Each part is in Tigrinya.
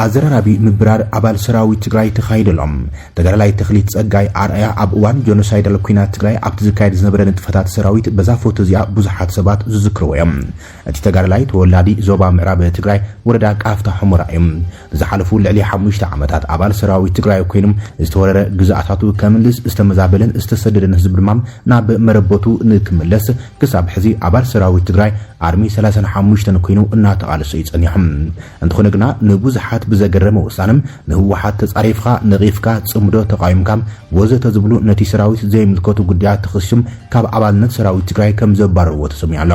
ኣዘራራቢ ምብራር ኣባል ሰራዊት ትግራይ ተኻይደሎም። ተጋዳላይ ተኽሊት ጸጋይ ኣርኣያ ኣብ እዋን ጆኖሳይዳል ኲናት ትግራይ ኣብቲ ዝካየድ ዝነበረ ንጥፈታት ሰራዊት በዛ ፎቶ እዚኣ ብዙሓት ሰባት ዝዝክርዎ እዮም። እቲ ተጋዳላይ ተወላዲ ዞባ ምዕራብ ትግራይ ወረዳ ቃፍታ ሑመራ እዩ። ንዝሓለፉ ልዕሊ ሓሙሽተ ዓመታት ኣባል ሰራዊት ትግራይ ኮይኑ ዝተወረረ ግዝኣታቱ ከምልስ ዝተመዛበለን ዝተሰደደን ህዝቢ ድማ ናብ መረበቱ ንክምለስ ክሳብ ሕዚ ኣባል ሰራዊት ትግራይ ኣርሚ ሰላሳን ሓሙሽተን ኮይኑ እናተቓለሰ እዩ ጸኒሑ። እንተኾነ ግና ንብዙሓት ብዘገረመ ውሳነ ንህወሓት ተጻሪፍካ፣ ነቒፍካ፣ ጽምዶ ተቓዊምካ ወዘተ ዝብሉ ነቲ ሰራዊት ዘይምልከቱ ጉዳያት ተኸሲሶም ካብ ኣባልነት ሰራዊት ትግራይ ከም ዘባረርዎ ተሰሚዑ ኣሎ።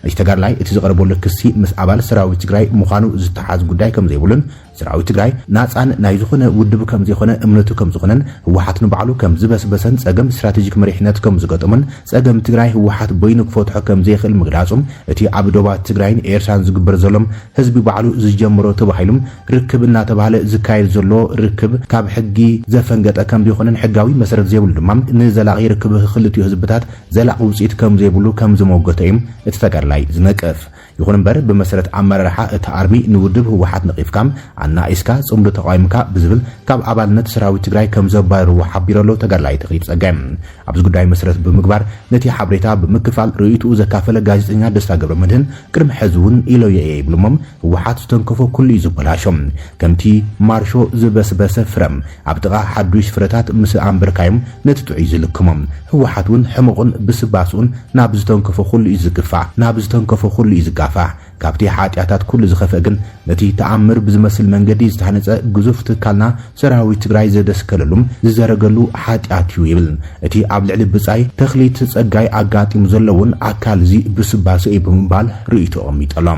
እቲ ተጋዳላይ እቲ ዝቐረበሉ ክሲ ምስ ኣባል ሰራዊት ትግራይ ምዃኑ ዝተሓዝ ጉዳይ ከም ዘይብሉን ሰራዊት ትግራይ ናጻን ናይ ዝኾነ ውድብ ከም ዘይኮነ እምነቱ ከም ዝኾነን ህወሓት ንባዕሉ ከም ዝበስበሰን ጸገም ስትራቴጂክ መሪሕነት ከም ዝገጠሙን ጸገም ትግራይ ህወሓት በይኑ ክፈትሖ ከም ዘይኽእል ምግላጹ እቲ ኣብ ዶባት ትግራይን ኤርትራን ዝግበር ዘሎም ህዝቢ ባዕሉ ዝጀምሮ ተባሂሉ ርክብ እናተባህለ ዝካየድ ዘሎ ርክብ ካብ ሕጊ ዘፈንገጠ ከም ዘይኮነን ሕጋዊ መሰረት ዘይብሉ ድማ ንዘላቒ ርክብ ክልቲኡ ህዝብታት ዘላቒ ውፅኢት ከም ዘይብሉ ከም ዝመወገተ እዩ እቲ ተጋዳላይ ዝነቅፍ። ይኹን እምበር ብመሰረት ኣመራርሓ እቲ ኣርሚ ንውድብ ህወሓት ነቒፍካ ኣናኢስካ ጽምዶ ተቓዊምካ ብዝብል ካብ ኣባልነት ሰራዊት ትግራይ ከም ዘባረርዎ ሓቢሩ ኣሎ ተጋዳላይ ተኽሊት ጸጋይ። ኣብዚ ጉዳይ መሰረት ብምግባር ነቲ ሓበሬታ ብምክፋል ርእይትኡ ዘካፈለ ጋዜጠኛ ደስታ ገብረመድህን ቅድሚ ሕዚ እውን ኢሎዮ እየ ይብሉ እሞ ህወሓት ዝተንከፎ ኩሉ እዩ ዝበላሾ። ከምቲ ማርሾ ዝበስበሰ ፍረ ኣብ ጥቓ ሓዱሽ ፍረታት ምስ ኣንበርካዮም ነቲ ጥዑይ ዝልክሞ። ህወሓት እውን ሕመቑን ብስባስኡን ናብ ዝተንከፎ ኩሉ እዩ ዝግፋዕ፣ ናብ ዝተንከፎ ኩሉ እዩ ዝጋፋሕ። ካብቲ ሓጢኣታት ኩሉ ዝኸፍአ ግን ነቲ ተኣምር ብዝመስል መንገዲ ዝተሃነጸ ግዙፍ ትካልና ሰራዊት ትግራይ ዘደስከለሉ ዝዘረገሉ ሓጢኣት እዩ ይብል። እቲ ኣብ ልዕሊ ብጻይ ተኽሊት ጸጋይ ኣጋጢሙ ዘሎ እውን ኣካል እዚ ብስባሰ እዩ ብምባል ርእይቶ ኣቐሚጡ ኣሎ።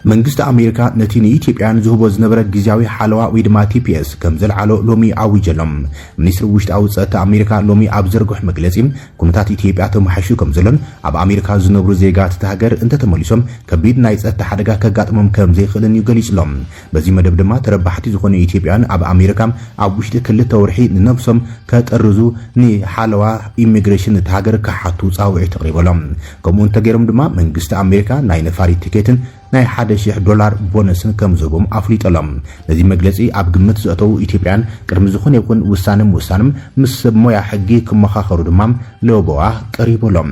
መንግስቲ ኣሜሪካ ነቲ ንኢትዮጵያውያን ዝህቦ ዝነበረ ግዝያዊ ሓለዋ ወይ ድማ ቲ ፒ ኤስ ከም ዘልዓሎ ሎሚ ኣዊጀሎም። ሚኒስትሪ ውሽጣዊ ጸጥታ ኣሜሪካ ሎሚ ኣብ ዘርግሑ መግለጺ ኩነታት ኢትዮጵያ ተመሓይሹ ከም ዘሎን ኣብ ኣሜሪካ ዝነብሩ ዜጋት እታ ሃገር እንተተመሊሶም ከቢድ ናይ ጸጥታ ሓደጋ ከጋጥሞም ከም ዘይኽእልን እዩ ገሊጹሎም። በዚ መደብ ድማ ተረባሕቲ ዝኾኑ ኢትዮጵያውያን ኣብ ኣሜሪካ ኣብ ውሽጢ ክልተ ወርሒ ንነብሶም ከጠርዙ ንሓለዋ ኢሚግሬሽን እታ ሃገር ክሓቱ ጻውዒት ኣቕሪቦሎም። ከምኡ እንተገይሮም ድማ መንግስቲ ኣሜሪካ ናይ ነፋሪት ቲኬትን ናይ ሓደ ሺሕ ዶላር ቦነስን ከም ዝህቦም ኣፍሊጦሎም። ነዚ መግለጺ ኣብ ግምት ዘእተዉ ኢትዮጵያን ቅድሚ ዝኾነ ይኹን ውሳነ ምውሳንም ምስ ሰብ ሞያ ሕጊ ክመኻኸሩ ድማ ለበዋ ቀሪቦሎም።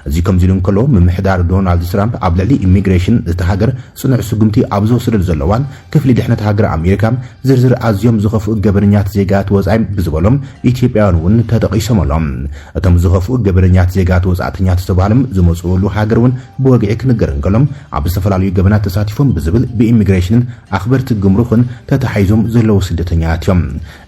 እዚ ከምዚ ኢሉ እንከሎ ምምሕዳር ዶናልድ ትራምፕ ኣብ ልዕሊ ኢሚግሬሽን እታ ሃገር ጽኑዕ ስጉምቲ ኣብ ዝወሰደሉ ዘሎ እዋን ክፍሊ ድሕነት ሃገር ኣሜሪካ ዝርዝር ኣዝዮም ዝኸፍኡ ገበነኛት ዜጋት ወጻኢ ብዝበሎም ኢትዮጵያውያን እውን ተጠቒሶም ኣለዉ። እቶም ዝኸፍኡ ገበነኛት ዜጋት ወጻእተኛት ዝተባህሎም ዝመጽእሉ ሃገር እውን ብወግዒ ክንገር እንከሎም ኣብ ዝተፈላለዩ ገበናት ተሳቲፎም ብዝብል ብኢሚግሬሽንን ኣኽበርቲ ግምሩኽን ተታሒዞም ዘለዉ ስደተኛታት እዮም።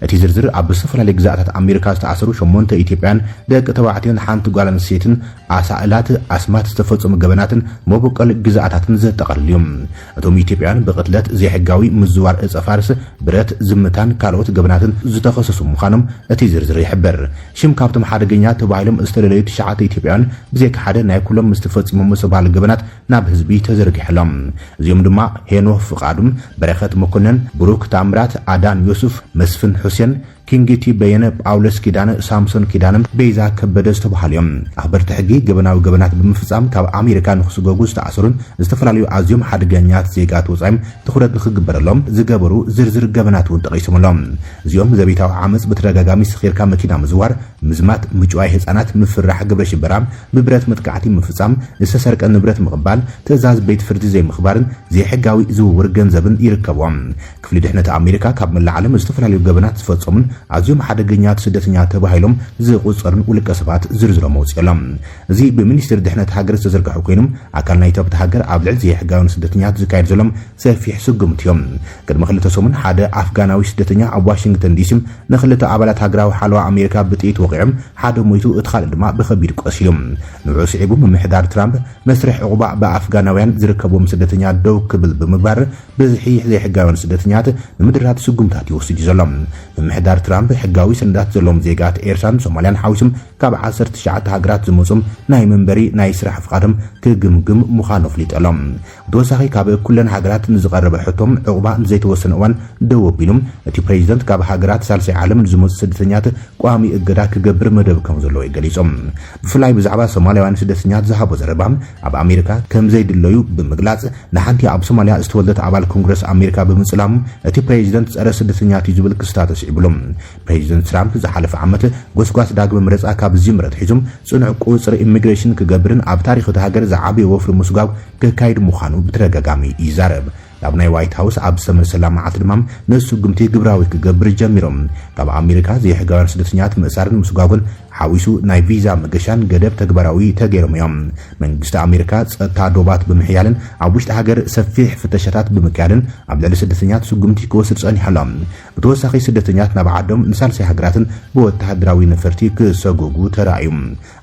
እቲ ዝርዝር ኣብ ዝተፈላለዩ ግዛኣታት ኣሜሪካ ዝተኣሰሩ ሸሞንተ ኢትዮጵያን ደቂ ተባዕትዮን ሓንቲ ጓል ኣንስተይትን ኣሳእላት ኣስማት ዝተፈጸሙ ገበናትን መበቆል ግዛኣታትን ዘጠቓልል እዩ። እቶም ኢትዮጵያውያን ብቕትለት፣ ዘይሕጋዊ ምዝዋር እጸ ፋርስ፣ ብረት፣ ዝምታን ካልኦት ገበናትን ዝተኸሰሱ ምዃኖም እቲ ዝርዝር ይሕብር። ሽም ካብቶም ሓደገኛ ተባሂሎም ዝተለለዩ ትሽዓተ ኢትዮጵያውያን ብዘይካ ሓደ ናይ ኩሎም ምስ ተፈጺሞም ዝተባህሉ ገበናት ናብ ህዝቢ ተዘርጊሑ ኣሎ። እዚኦም ድማ ሄኖክ ፍቓዱ፣ በረኸት መኮነን፣ ብሩክ ታምራት፣ ኣዳን ዮሱፍ፣ መስፍን ሑሴን፣ ኪንጊቲ በየነ፣ ጳውሎስ ኪዳነ፣ ሳምሶን ኪዳነ፣ ቤዛ ከበደ ዝተባሃሉ እዮም። ኣኽበርቲ ሕጊ ገበናዊ ገበናት ብምፍጻም ካብ ኣሜሪካ ንክስጎጉ ዝተኣሰሩን ዝተፈላለዩ ኣዝዮም ሓደገኛት ዜጋት ወጻኢ ትኹረት ንክግበረሎም ዝገበሩ ዝርዝር ገበናት እውን ጠቒሶም ኣለዉ። እዚኦም ዘቤታዊ ዓመፅ ብተደጋጋሚ ስኺርካ መኪና ምዝዋር፣ ምዝማት፣ ምጭዋይ ህጻናት፣ ምፍራሕ ግብረ ሽበራ፣ ብብረት መጥቃዕቲ ምፍጻም፣ ዝተሰርቀ ንብረት ምቕባል፣ ትእዛዝ ቤት ፍርዲ ዘይምኽባርን ዘይሕጋዊ ዝውውር ገንዘብን ይርከብዎም። ክፍሊ ድሕነት ኣሜሪካ ካብ መላእ ዓለም ዝተፈላለዩ ገበናት ዝፈጸሙን ኣዝዮም ሓደገኛት ስደተኛ ተባሂሎም ዝቑጸሩን ውልቀ ሰባት ዝርዝሮም ኣውጺኡ ኣሎ። እዚ ብሚኒስትሪ ድሕነት ሃገር ዝተዘርግሐ ኮይኑ ኣካል ናይቲ ኣብቲ ሃገር ኣብ ልዕሊ ዘይሕጋውያን ስደተኛታት ዝካየድ ዘሎ ሰፊሕ ስጉምቲ እዮም። ቅድሚ ክልተ ሰሙን ሓደ ኣፍጋናዊ ስደተኛ ኣብ ዋሽንግተን ዲሲ ንክልተ ኣባላት ሃገራዊ ሓለዋ ኣሜሪካ ብጥይት ወቒዖም ሓደ ሞይቱ እቲ ካልእ ድማ ብኸቢድ ቆሲሉ። ንዕኡ ስዒቡ ምምሕዳር ትራምፕ መስርሕ ዕቑባ ብኣፍጋናውያን ዝርከብዎም ስደተኛ ደው ክብል ብምግባር ብዝሒ ዘይሕጋውያን ስደተኛት ንምድራት ስጉምታት ይወስድ እዩ ዘሎ። ምምሕዳር ትራምፕ ሕጋዊ ሰነዳት ዘለዎም ዜጋት ኤርትራን ሶማልያን ሓዊሶም ካብ ዓሰርተ ትሽዓተ ሃገራት ዝመጹም ናይ መንበሪ ናይ ስራሕ ፍቓዶም ክግምግም ምዃኑ ኣፍሊጡ ኣሎ። ብተወሳኺ ካብ ኩለን ሃገራት ንዝቐረበ ሕቶም ዕቑባ ንዘይተወሰነ እዋን ደው ኣቢሉ፣ እቲ ፕሬዚደንት ካብ ሃገራት ሳልሳይ ዓለም ንዝመጹ ስደተኛት ቋሚ እገዳ ክገብር መደብ ከም ዘለዎ እዩ ገሊጹ። ብፍላይ ብዛዕባ ሶማልያውያን ስደተኛት ዝሃቦ ዘረባ ኣብ ኣሜሪካ ከም ዘይድለዩ ብምግላጽ፣ ንሓንቲ ኣብ ሶማልያ ዝተወልደት ኣባል ኮንግረስ ኣሜሪካ ብምጽላሙ እቲ ፕሬዚደንት ጸረ ስደተኛት እዩ ዝብል ክስታት ኣስዒቡሉ። ፕሬዚደንት ትራምፕ ዝሓለፈ ዓመት ጎስጓስ ዳግመ ምረጻ ካብ ዝጅምር ኣትሒዙ ጽኑዕ ቁጽሪ ኢሚግሬሽን ክገብርን ኣብ ታሪኽ እታ ሃገር ዝዓበየ ወፍሪ ምስጓግ ከካይድ ምዃኑ ብተደጋጋሚ ይዛረብ። ናብ ናይ ዋይት ሃውስ ኣብ ዝተመልሰላ መዓልቲ ድማ ንስጉምቲ ግብራዊ ክገብር ጀሚሮም። ካብ ኣሜሪካ ዘይሕጋውያን ስደተኛት ምእሳርን ምስጓጉን ሓዊሱ ናይ ቪዛ መገሻን ገደብ ተግባራዊ ተገይሮም እዮም። መንግስቲ ኣሜሪካ ጸጥታ ዶባት ብምሕያልን ኣብ ውሽጢ ሃገር ሰፊሕ ፍተሻታት ብምክያድን ኣብ ልዕሊ ስደተኛት ስጉምቲ ክወስድ ጸኒሑ ኣሎ። ብተወሳኺ ስደተኛት ናብ ዓዶም ንሳልሳይ ሃገራትን ብወተሃደራዊ ነፈርቲ ክሰጉጉ ተራእዩ።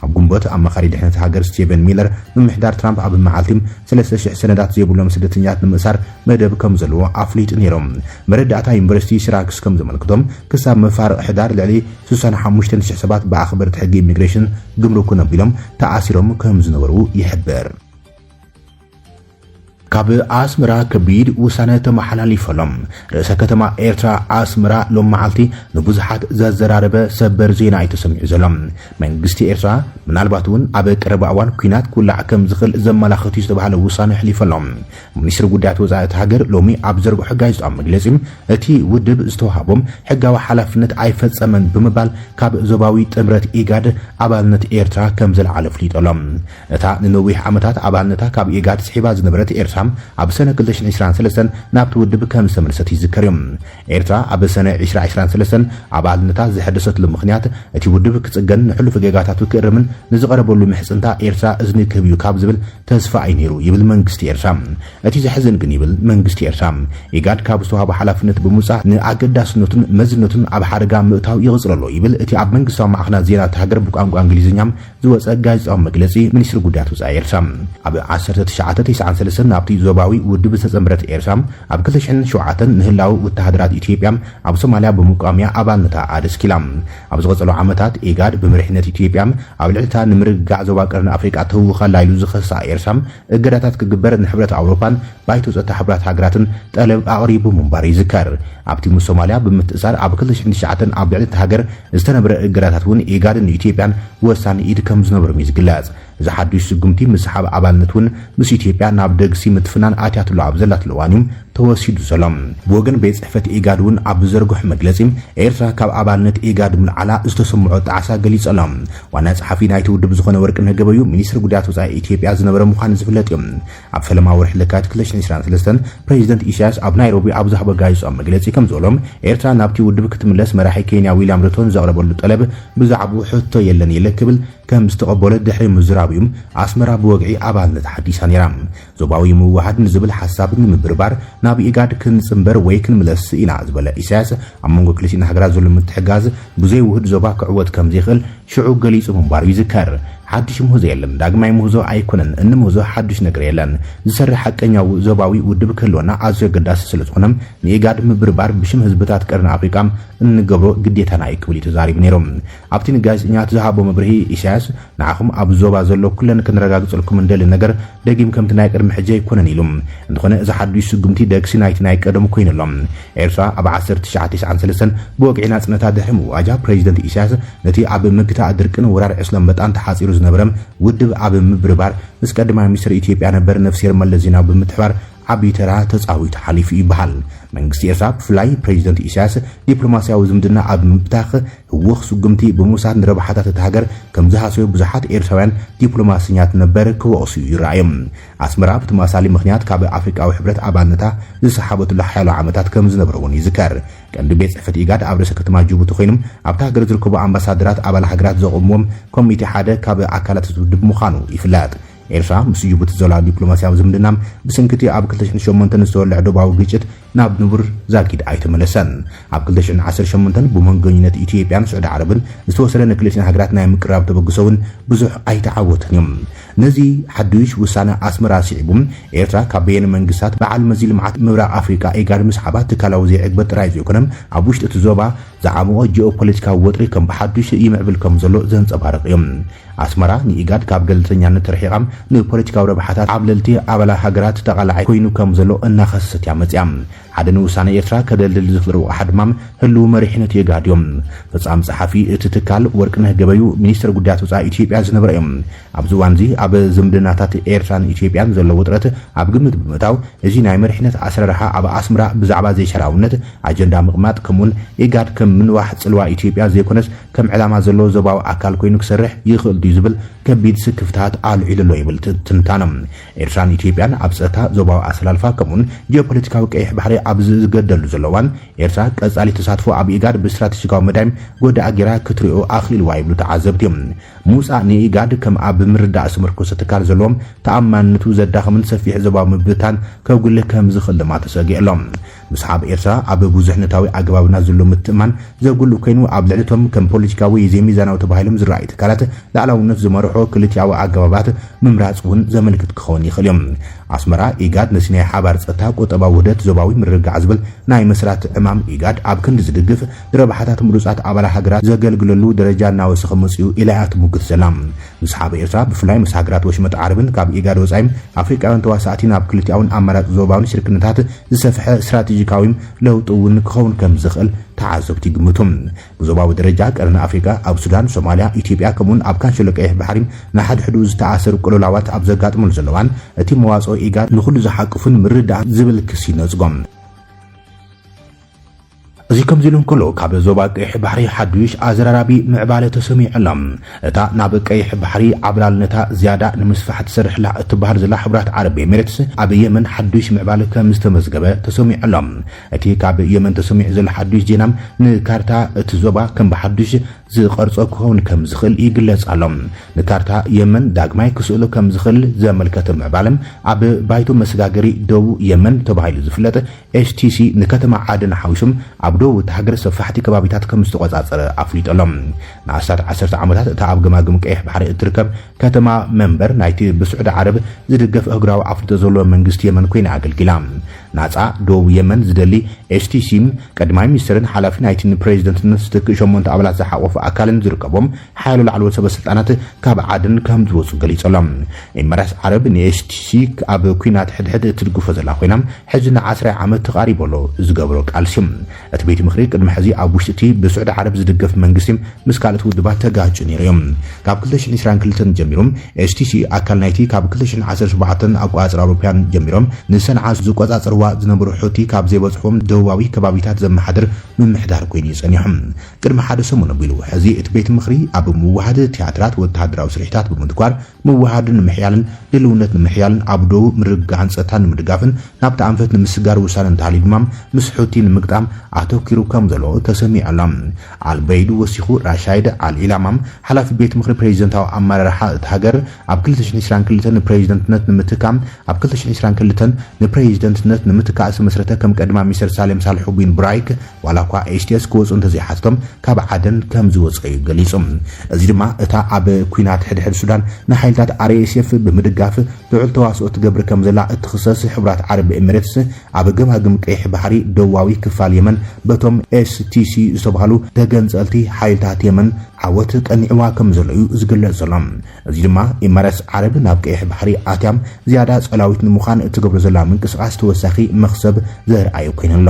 ኣብ ግንቦት ኣማኻሪ ድሕነት ሃገር ስቴቨን ሚለር ምምሕዳር ትራምፕ ኣብ መዓልቲ ሰለስተ ሽሕ ሰነዳት ዘይብሎም ስደተኛት ንምእሳር መደብ ከም ዘለዎ ኣፍሊጡ ነይሮም። መረዳእታ ዩኒቨርሲቲ ሲራክስ ከም ዘመልክቶም ክሳብ መፋርቕ ሕዳር ልዕሊ ስሳን ሓሙሽተን ሽሕ ሰባት ብኣኽበርቲ ሕጊ ኢሚግሬሽን ግምሩክን ኣቢሎም ተኣሲሮም ከም ዝነበሩ ይሕብር። ካብ ኣስመራ ከቢድ ውሳነ ተመሓላሊፈሎም። ርእሰ ከተማ ኤርትራ ኣስመራ ሎም መዓልቲ ንብዙሓት ዘዘራረበ ሰበር ዜና እዩ ተሰሚዑ ዘሎ። መንግስቲ ኤርትራ ምናልባት እውን ኣብ ቀረባ እዋን ኲናት ክውላዕ ከም ዝኽእል ዘመላኽት እዩ ዝተባህለ ውሳነ ኣሕሊፈሎም። ሚኒስትሪ ጉዳያት ወጻኢ እቲ ሃገር ሎሚ ኣብ ዘርግሖ ጋዜጣዊ መግለጺ እቲ ውድብ ዝተዋህቦም ሕጋዊ ሓላፍነት ኣይፈጸመን ብምባል ካብ ዞባዊ ጥምረት ኢጋድ ኣባልነት ኤርትራ ከም ዘልዓለ ኣፍሊጡ ኣሎ። እታ ንነዊሕ ዓመታት ኣባልነታ ካብ ኢጋድ ስሒባ ዝነበረት ኤርትራ ኣብ ሰነ ክልተ ሽሕን ዕስራን ሰለስተን ናብቲ ውድብ ከም ዝተመልሰት ይዝከር እዩ። ኤርትራ ኣብ ሰነ ዕስራ ዕስራን ሰለስተን ኣባልነታ ዝሐደሰትሉ ምኽንያት እቲ ውድብ ክጽገን ንሕሉፍ ጌጋታቱ ክእርምን ንዝቐረበሉ ምሕጽንታ ኤርትራ እዝኒ ክህብ እዩ ካብ ዝብል ተስፋ እዩ ነይሩ ይብል መንግስቲ ኤርትራ። እቲ ዘሕዝን ግን ይብል መንግስቲ ኤርትራ፣ ኢጋድ ካብ ዝተዋህቦ ሓላፍነት ብምውጻእ ንኣገዳስነቱን መዝነቱን ኣብ ሓደጋ ምእታው ይቕጽል ኣሎ ይብል እቲ ኣብ መንግስታዊ ማዕኸናት ዜና እታ ሃገር ብቋንቋ እንግሊዝኛ ዝወጸ ጋዜጣዊ መግለጺ ሚኒስትሪ ጉዳያት ወጻኢ ኤርትራ። ኣብ ዓሰርተ ትሽዓተ ተስዓን ሰለስተን ናብቲ ዞባዊ ውድብ ዝተጸምበረት ኤርትራ ኣብ ክልተ ሽሕን ሸውዓተን ንህላው ወተሃደራት ኢትዮጵያ ኣብ ሶማልያ ብምቋምያ ኣባልነታ ኣደስኪላ። ኣብ ዝቐጸሉ ዓመታት ኢጋድ ብመሪሕነት ኢትዮጵያ ኣብ ልዕሊታ ንምርግጋዕ ዞባ ቀርኒ ኣፍሪቃ ተህውኻላ ኢሉ ዝኸሳ ኤርትራ እገዳታት ክግበር ንሕብረት ኣውሮፓን ባይቶ ጸጥታ ሕቡራት ሃገራትን ጠለብ ኣቕሪቡ ምንባሩ ይዝከር። ኣብቲ ምስ ሶማልያ ብምትእሳር ኣብ ክልተ ሽሕን ትሽዓተን ኣብ ልዕሊ እታ ሃገር ዝተነበረ እገዳታት እውን ኢጋድን ኢትዮጵያን ወሳኒ ኢድ ከም ዝነበሮም እዩ ዝግለጽ። እዚ ሓዱሽ ስጉምቲ ምስሓብ ኣባልነት እውን ምስ ኢትዮጵያ ናብ ደግሲ ምትፍናን ኣትያትሉ ኣብ ዘላትሉ እዋን እዩ ተወሲዱ ዘሎ። ብወገን ቤት ጽሕፈት ኢጋድ እውን ኣብ ዝዘርግሖ መግለጺ፣ ኤርትራ ካብ ኣባልነት ኢጋድ ምልዓላ ዝተሰምዖ ጣዕሳ ገሊጹ ኣሎ። ዋና ጸሓፊ ናይቲ ውድብ ዝኾነ ወርቅነህ ገበዩ ሚኒስትሪ ጉዳያት ወጻኢ ኢትዮጵያ ዝነበረ ምዃኑ ዝፍለጥ እዩ። ኣብ ፈለማ ወርሒ ለካቲት ክልተ ሽሕን ዕስራን ሰለስተን ፕሬዚደንት ኢሳያስ ኣብ ናይሮቢ ኣብ ዝሃቦ ጋዜጣዊ መግለጺ ከም ዝበሎ፣ ኤርትራ ናብቲ ውድብ ክትምለስ መራሒ ኬንያ ዊልያም ሩቶን ዘቕረበሉ ጠለብ ብዛዕባኡ ሕቶ የለን ኢለ ክብል ከም ዝተቐበሎ ድሕሪ ምዝራቡ እዩ ኣስመራ ብወግዒ ኣባልነት ሓዲሳ ነይራ። ዞባዊ ምውሃድ ንዝብል ሓሳብ ንምብርባር ናብ ኢጋድ ክንጽንበር ወይ ክንምለስ ኢና ዝበለ ኢሳያስ፣ ኣብ መንጎ ክልቲኤን ሃገራት ዘሎ ምትሕጋዝ ብዘይ ውህድ ዞባ ክዕወት ከም ዘይኽእል ሽዑ ገሊጹ ምንባሩ ይዝከር። ሓድሽ ምህዞ የለን፣ ዳግማይ ምህዞ ኣይኮነን፣ እንምህዞ ሓድሽ ነገር የለን። ዝሰርሕ ሓቀኛ ው-፣ ዞባዊ ውድብ ክህልወና ኣዝዩ ኣገዳሲ ስለ ዝኾነ፣ ንኢጋድ ምብርባር ብሽም ህዝብታት ቀርኒ ኣፍሪቃ እንገብሮ ግዴታና እዩ ክብል እዩ ተዛሪቡ ነይሩ። ኣብቲ ንጋዜጠኛታት ዝሃቦ መብርሂ ኢሳያስ፣ ንዓኹም ኣብ ዞባ ዘሎ ኩለን ከነረጋግጸልኩም እንደሊ ነገር ደጊም ከምቲ ናይ ቅድሚ ሕጂ ኣይኮነን ኢሉ። እንተኾነ እዚ ሓዱሽ ስጉምቲ ደግሲ ናይቲ ናይ ቀደሙ ኮይኑ ኣሎ። ኤርትራ ኣብ ዓሰርተ ትሽዓተ ተስዓን ሰለስተን ብወግዒ ናጽነታ ድሕሪ ምእዋጃ ፕሬዚደንት ኢሳያስ ነቲ ኣብ ምግታእ ድርቅን ወራር ዕስለ ኣንበጣን ተሓጺሩ ዝነበረ ውድብ ኣብ ምብርባር ምስ ቀዳማይ ሚኒስትር ኢትዮጵያ ነበር ነፍስሄር መለስ ዜናዊ ብምትሕባር ዓቢ ተራ ተጻዊቱ ሓሊፉ ይበሃል። መንግስቲ ኤርትራ ብፍላይ ፕሬዚደንት ኢሳያስ ዲፕሎማስያዊ ዝምድና ኣብ ምብታኽ ህዉኽ ስጉምቲ ብምውሳድ ንረብሓታት እታ ሃገር ከም ዝሃሰዩ ብዙሓት ኤርትራውያን ዲፕሎማሰኛት ነበር ክወቕሱ ይረኣዮም። ኣስመራ ብተመሳሳሊ ምኽንያት ካብ ኣፍሪቃዊ ሕብረት ኣባልነታ ዝሰሓበትሉ ሓያሎ ዓመታት ከም ዝነበረ እውን ይዝከር። ቀንዲ ቤት ጽሕፈት ኢጋድ ኣብ ርእሰ ከተማ ጅቡቲ ኮይኖም ኣብታ ሃገር ዝርከቡ ኣምባሳደራት ኣባል ሃገራት ዘቖምዎም ኮሚቴ ሓደ ካብ ኣካላት እቲ ውድብ ምዃኑ ይፍለጥ። ኤርትራ ምስ ጅቡቲ ዘለዋ ዲፕሎማስያዊ ዝምድና ብሰንኪ እቲ ኣብ ክልተ ሽሕን ሸሞንተን ዝተወልዐ ዶባዊ ግጭት ናብ ንቡር ዛጊድ ኣይተመለሰን። ኣብ ክልተ ሽሕን ዓሰርተ ሸሞንተን ብመንጎኝነት ኢትዮጵያን ስዑዲ ዓረብን ዝተወሰደ ንክልቲኣን ሃገራት ናይ ምቅርራብ ተበግሶ እውን ብዙሕ ኣይተዓወተን እዩ። ነዚ ሓዱሽ ውሳነ ኣስመራ ስዒቡ፣ ኤርትራ ካብ በየነ መንግስታት በዓል መዚ ልምዓት ምብራቕ ኣፍሪቃ ኢጋድ ምስሓባ ትካላዊ ዘይዕግበት ጥራይ ዘይኮነ፣ ኣብ ውሽጢ እቲ ዞባ ዝዓመቖ ጂኦፖለቲካዊ ወጥሪ ከም ብሓዱሽ ይምዕብል ከም ዘሎ ዘንጸባርቕ እዩ። ኣስመራ ንኢጋድ ካብ ገለልተኛነት ተርሒቓ ንፖለቲካዊ ረብሓታት ዓብለልቲ ኣባላት ሃገራት ተቓላዓይ ኮይኑ ከም ዘሎ እናኸሰሰት እያ መጽያ። ሓደ ንውሳነ ኤርትራ ከደልድል ዝኽእል ረቑሓ ድማ ህልው መሪሕነት ኢጋድ እዮም። ፈጻሚ ጸሓፊ እቲ ትካል ወርቅነህ ገበዩ ሚኒስትር ጉዳያት ወጻኢ ኢትዮጵያ ዝነበረ እዮም። ኣብዚ እዋን እዚ ኣብ ዝምድናታት ኤርትራን ኢትዮጵያን ዘሎ ውጥረት ኣብ ግምት ብምእታው፣ እዚ ናይ መሪሕነት ኣሰራርሓ ኣብ ኣስመራ ብዛዕባ ዘይሸራውነት ኣጀንዳ ምቕማጥ፣ ከምኡውን ኢጋድ ከም ምንዋሕ ጽልዋ ኢትዮጵያ ዘይኮነስ ከም ዕላማ ዘለዎ ዞባዊ ኣካል ኮይኑ ክሰርሕ ይኽእል ድዩ ዝብል ከቢድ ስክፍታት ኣልዒሉ ኣሎ ይብል ት-፣ ትንታነ። ኤርትራን ኢትዮጵያን ኣብ ጸጥታ ዞባዊ ኣሰላልፋ ከምኡውን ጂኦፖለቲካዊ ቀይሕ ባሕሪ ኣብ ዝገደሉ ዘለዋን ኤርትራ ቀጻሊ ተሳትፎ ኣብ ኢጋድ ብስትራቴጂካዊ መዳይም ጎዳኣ ጌራ ክትሪኦ ኣኽኢልዋ ይብሉ ተዓዘብቲ። ምውጻእ ንኢጋድ ከም ኣብ ምርዳእ ዝምርኮሰ ትካል ዘለዎም ተኣማንነቱ ዘዳኽምን ሰፊሕ ዞባዊ ምብታን ከጉልህ ከም ዝኽእል ድማ ተሰጊኡ ኣሎ። ምስሓብ ኤርትራ ኣብ ብዙሕነታዊ ኣገባብና ዘሎ ምትእማን ዘጉልህ ኮይኑ፣ ኣብ ልዕሊ እቶም ከም ፖለቲካዊ ዘይሚዛናዊ ተባሂሎም ዝረኣዩ ትካላት ላዕላውነት ዝመርሖ ክልቲኣዊ ኣገባባት ምምራጽ እውን ዘመልክት ክኸውን ይኽእል እዩ። ኣስመራ፣ ኢጋድ ነቲ ናይ ሓባር ጸጥታ፣ ቁጠባዊ ውህደት፣ ዞባዊ ምርግጋዕ ዝብል ናይ መስራት ዕማም ኢጋድ ኣብ ክንዲ ዝድግፍ፣ ንረብሓታት ምሩጻት ኣባላት ሃገራት ዘገልግለሉ ደረጃ እናወሰኸ መጺኡ ኢላ እያ ትምጉት ዘላ። ምስሓብ ኤርትራ፣ ብፍላይ ምስ ሃገራት ወሽመጥ ዓረብን ካብ ኢጋድ ወጻኢ ኣፍሪቃውያን ተዋሳእቲ ናብ ክልቲኣውን ኣማራጺ ዞባውን ሽርክነታት ዝሰፍሐ ስትራቴጂካዊ ለውጢ እውን ክኸውን ከም ዝኽእል ተዓዘብቲ ይግምቱ። ብዞባዊ ደረጃ ቀርኒ ኣፍሪቃ ኣብ ሱዳን፣ ሶማልያ፣ ኢትዮጵያ ከምኡውን ኣብ ካንሸሎ ቀይሕ ባሕሪ ንሓድሕዱ ዝተኣሰሩ ቅልውላዋት ኣብ ዘጋጥሙሉ ዘለዋን እቲ መዋጽኦ ኢጋድ ንኹሉ ዝሓቅፍን ምርዳእ ዝብል ክሲ ነጽጎም። እዚ ከምዚ ኢሉ እንከሎ፣ ካብ ዞባ ቀይሕ ባሕሪ ሓዱሽ ኣዘራራቢ ምዕባለ ተሰሚዑ ኣሎ። እታ ናብ ቀይሕ ባሕሪ ዓብላልነታ ዝያዳ ንምስፋሕ ትሰርሕላ እትበሃል ዘላ ሕቡራት ዓረብ ኤሚሬትስ፣ ኣብ የመን ሓዱሽ ምዕባለ ከም ዝተመዝገበ ተሰሚዑ ኣሎ። እቲ ካብ የመን ተሰሚዑ ዘሎ ሓዱሽ ዜና፣ ንካርታ እቲ ዞባ ከም ብሓዱሽ ዝቐርጾ ክኸውን ከም ዝኽእል ይግለጽ ኣሎ። ንካርታ የመን ዳግማይ ክስእሎ ከም ዝኽእል ዘመልከተ ምዕባለ፣ ኣብ ባይቶ መሰጋገሪ ደቡብ የመን ተባሂሉ ዝፍለጥ ኤች ቲ ሲ ንከተማ ዓደን ሓዊሱ ኣብ ደቡብ እታ ሃገር ሰፋሕቲ ከባቢታት ከም ዝተቖጻጸረ ኣፍሊጡ ኣሎ። ንኣስታት ዓሰርተ ዓመታት እታ ኣብ ገማግም ቀይሕ ባሕሪ እትርከብ ከተማ መንበር ናይቲ ብስዑዲ ዓረብ ዝድገፍ ኣህጉራዊ ኣፍልጦ ዘለዎ መንግስቲ የመን ኮይና ኣገልጊላ። ናጻ ደቡብ የመን ዝደሊ ኤች ቲ ሲ ቀዳማይ ሚኒስትርን ሓላፊ ናይቲ ንፕሬዚደንትነት ዝትክእ ሸሞንተ ኣባላት ዝሓቖፈ ኣካልን ዝርከቦም ሓያሎ ላዕለዎት ሰበ ስልጣናት ካብ ዓደን ከም ዝወጹ ገሊጹ ኣሎ። ኤምሬትስ ዓረብ ን ኤች ቲ ሲ ኣብ ኲናት ሕድሕድ እትድግፎ ዘላ ኮይና፣ ሕጂ ንዓስራይ ዓመት ተቓሪቡ ኣሎ ዝገብሮ ቃልሲ። እቲ ቤት ምኽሪ ቅድሚ ሕዚ ኣብ ውሽጢ እቲ ብስዑዲ ዓረብ ዝድገፍ መንግስቲ ምስ ካልኦት ውድባት ተጋጩ ነይሩ እዩ። ካብ ክልተ ሽሕን ዕስራን ክልተን ጀሚሩ፣ ኤች ቲ ሲ ኣካል ናይቲ ካብ ክልተ ሽሕን ዓሰርተ ሸውዓተን ኣቆጻጽራ ኣውሮፓውያን ጀሚሮም ንሰንዓ ዝቆጻጸርዋ ዝነበሩ ሑቲ ካብ ዘይበጽሑዎም ደቡባዊ ከባቢታት ዘመሓድር ምምሕዳር ኮይኑ እዩ ጸኒሑ። ቅድሚ ሓደ ሰሙን ኣቢሉ፣ ሕዚ እቲ ቤት ምኽሪ ኣብ ምውሃድ ቲያትራት ወተሃደራዊ ስርሒታት ብምትኳር፣ ምውሃድን ምሕያልን ድልውነት ንምሕያልን ኣብ ደቡብ ምርግጋዕን ጸጥታን ንምድጋፍን ናብቲ ኣንፈት ንምስጋር ውሳነ እንተሃልዩ ድማ ምስ ሑቲ ንምግጣም ኣተኲሩ ከም ዘሎ ተሰሚዑ ኣሎ። ኣልበይዱ ወሲኹ፣ ራሻይድ ኣል ኢላማም ሓላፊ ቤት ምኽሪ ፕሬዚደንታዊ ኣመራርሓ እታ ሃገር ኣብ ክልተ ሽሕን ዕስራን ክልተን ንፕሬዚደንትነት ንምትካእ ኣብ ክልተ ሽሕን ዕስራን ክልተን ንፕሬዚደንትነት ንምትካእ ዝተመስረተ ከም ቀዳማይ ሚኒስትር ሳሌም ሳልሑ ቢን ብራይክ ዋላ እኳ ኤች ቲ ኤስ ክወጹ እንተዘይሓተቶም ካብ ዓደን ከም ዝወጸ እዩ ገሊጹ። እዚ ድማ እታ ኣብ ኲናት ሕድሕድ ሱዳን ንሓይልታት ኣር ኤስ ኤፍ ብምድጋፍ ልዑል ተዋስኦ ትገብር ከም ዘላ እትኽሰስ ሕቡራት ዓረብ ኤሚሬትስ ኣብ ገማግም ቀይሕ ባሕሪ ደቡባዊ ክፋል የመን በቶም ኤስ ቲ ሲ ዝተባህሉ ተገንጸልቲ ሓይልታት የመን ዓወት ቀኒዕዋ ከም ዘሎ እዩ ዝግለጽ ዘሎ። እዚ ድማ ኢማራትስ ዓረብ ናብ ቀይሕ ባሕሪ ኣትያ ዝያዳ ጸላዊት ንምዃን እትገብሮ ዘላ ምንቅስቓስ ተወሳኺ መኽሰብ ዘርኣየ ኮይኑ ኣሎ።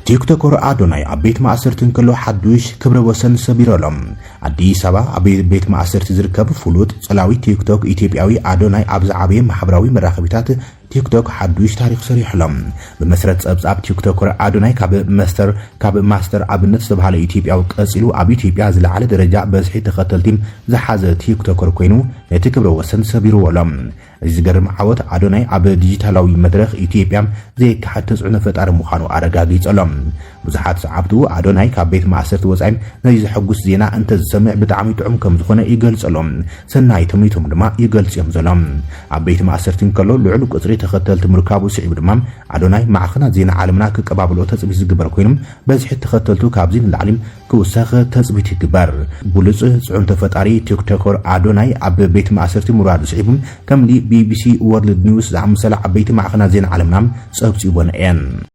ቲክቶከር ኣዶናይ ኣብ ቤት ማእሰርቲ እንከሎ ሓዱሽ ክብረ ወሰን ሰቢሩ ኣሎ። ኣዲስ ኣበባ ኣብ ቤት ማእሰርቲ ዝርከብ ፍሉጥ ጸላዊ ቲክቶክ ኢትዮጵያዊ ኣዶናይ ኣብ ዝዓበየ ማሕበራዊ መራኸቢታት ቲክቶክ ሓዱሽ ታሪኽ ሰሪሑ ኣሎ። ብመሰረት ጸብጻብ፣ ቲክቶከር ኣዶናይ ካብ መስተር ካብ ማስተር ኣብነት ዝተባህለ ኢትዮጵያዊ ቀጺሉ ኣብ ኢትዮጵያ ዝለዓለ ደረጃ በዝሒ ተኸተልቲ ዝሓዘ ቲክቶከር ኮይኑ ነቲ ክብረ ወሰን ሰቢርዎ ኣሎ። እዚ ዝገርም ዓወት ኣዶናይ ኣብ ዲጂታላዊ መድረኽ ኢትዮጵያ ዘይከሓድ ተጽዕኖ ፈጣሪ ምዃኑ ኣረጋጊጹ ኣሎ። ብዙሓት ሰዓብቱ ኣዶናይ ካብ ቤት ማእሰርቲ ወጻኢ ነዚ ዘሐጉስ ዜና እንተዝሰምዕ ብጣዕሚ ጥዑም ከም ዝኾነ ይገልጹ ኣለዉ። ሰናይ ትምኒቶም ድማ ይገልጹ እዮም ዘለዉ። ኣብ ቤት ማእሰርቲ እንከሎ ልዑል ቁጽሪ ተኸተልቲ ምርካቡ ስዒቡ ድማ ኣዶናይ ማዕኸናት ዜና ዓለምና ክቀባበልኦ ተጽቢት ዝግበር ኮይኑ በዝሒ ተኸተልቱ ካብዚ ንላዕሊ ክውሰኽ ተጽቢት ይግበር። ብሉጽ ጽዕንቶ ፈጣሪ ቲክቶከር ኣዶናይ ኣብ ቤት ማእሰርቲ ምውራዱ ስዒቡ ከም ቢቢሲ ወርልድ ኒውስ ዝኣመሰላ ዓበይቲ ማዕኸናት ዜና ዓለምና ጸብጺቦን እየን።